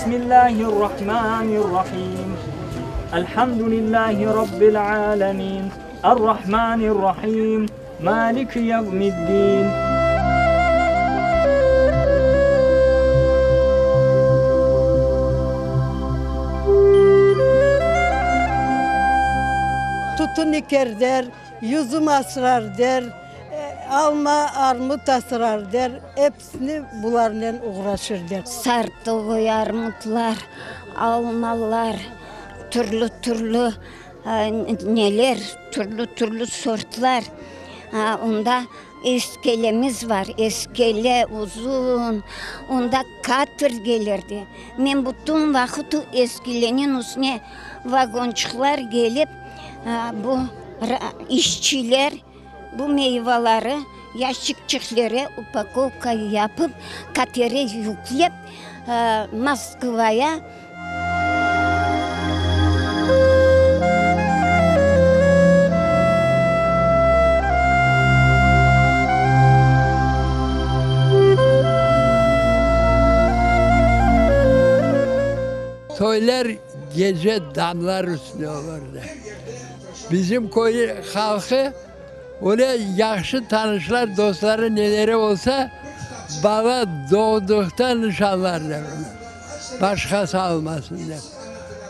Bismillahirrahmanirrahim. Elhamdülillahi Rabbil alemin. Errahmanirrahim. Maliki yevmiddin. Tütün eker der, yüzüm asrar der, alma, armut asrar der, episini bularnen oğraşır der. Sartovoy armutlar, almalar, türlü-türlü neler, türlü-türlü sortlar. Onda iskelemiz var, iskele uzun, onda kater kelirdi. Men bütün vaqıt o iskeleniñ üstüne vagonçıqlar kelip, bu işçiler bu meyvaları yaşçikçiklere upakovka yapıp, katere yüklep, Moskvaya. Toylar gece damlar üstünde olurdı. Bizim köy halqı öyle yahşı tanışlar, dostları, neleri olsa, bala doğdıqta nişanlarlar onı, başqası almasın dep,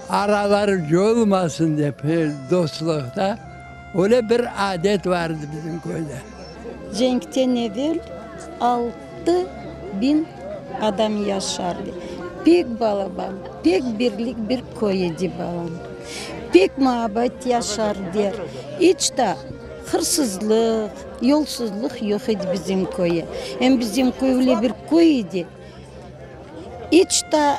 araları coyulmasın dep, dostluqta öyle bir adet vardı bizim köyde. Cenkten evel 6000 adam yaşardı. Pek balaban, pek birlik bir köy edi balam. Pek muabbet yaşardı. İç ta hırsızlıq, yolsuzlıq yoq edi bizim köyde. Em bizim köy öyle bir köy edi, iç ta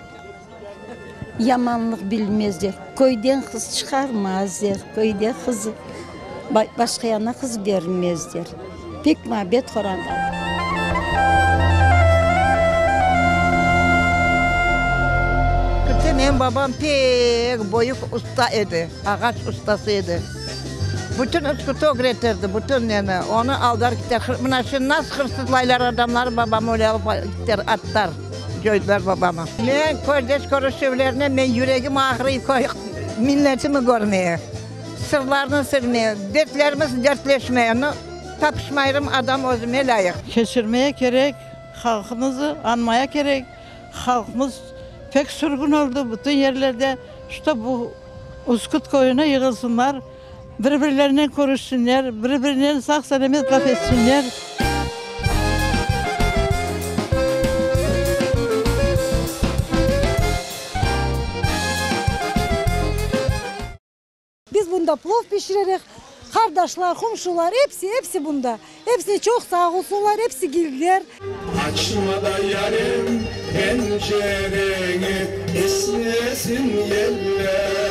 yamanlıq bilmezler. Köyden qız çıqarmazlar, köyde qız, başqa yana qız bermezler. Pek muabbet qoranta. Menim babam pek büyük usta edi, ağaç ustası edi. Bütün Üskütü ögretirdi, bütün neni. Onı aldar kiter. Mına şimdi nasıl hırsızlaylar adamları, babam öyle alıp kiter, attar. Coydılar babamı. Men kördeş körüşüvlerine men yüregim ağrıy milletimi körmeye, sırlarını sırmaya, dertlerimiz dertleşmeye. Nu, tapışmayırım, adam özüme lâyıq. Keçirmeye kerek, halqımızı añmaya kerek. Halqımız pek sürgün oldı bütün yerlerde. Şto bu Üsküt köyüne yığılsınlar, bir-birlerinen körüşsinler, bir-birinen sağ-selâmet laf etsinler. Biz bunda plov pişirerek, qardaşlar, qomşular, episi, episi bunda. Episi çoq sağ olsunlar, episi keldiler. Açma da yarem pencereni, esmesin yeller.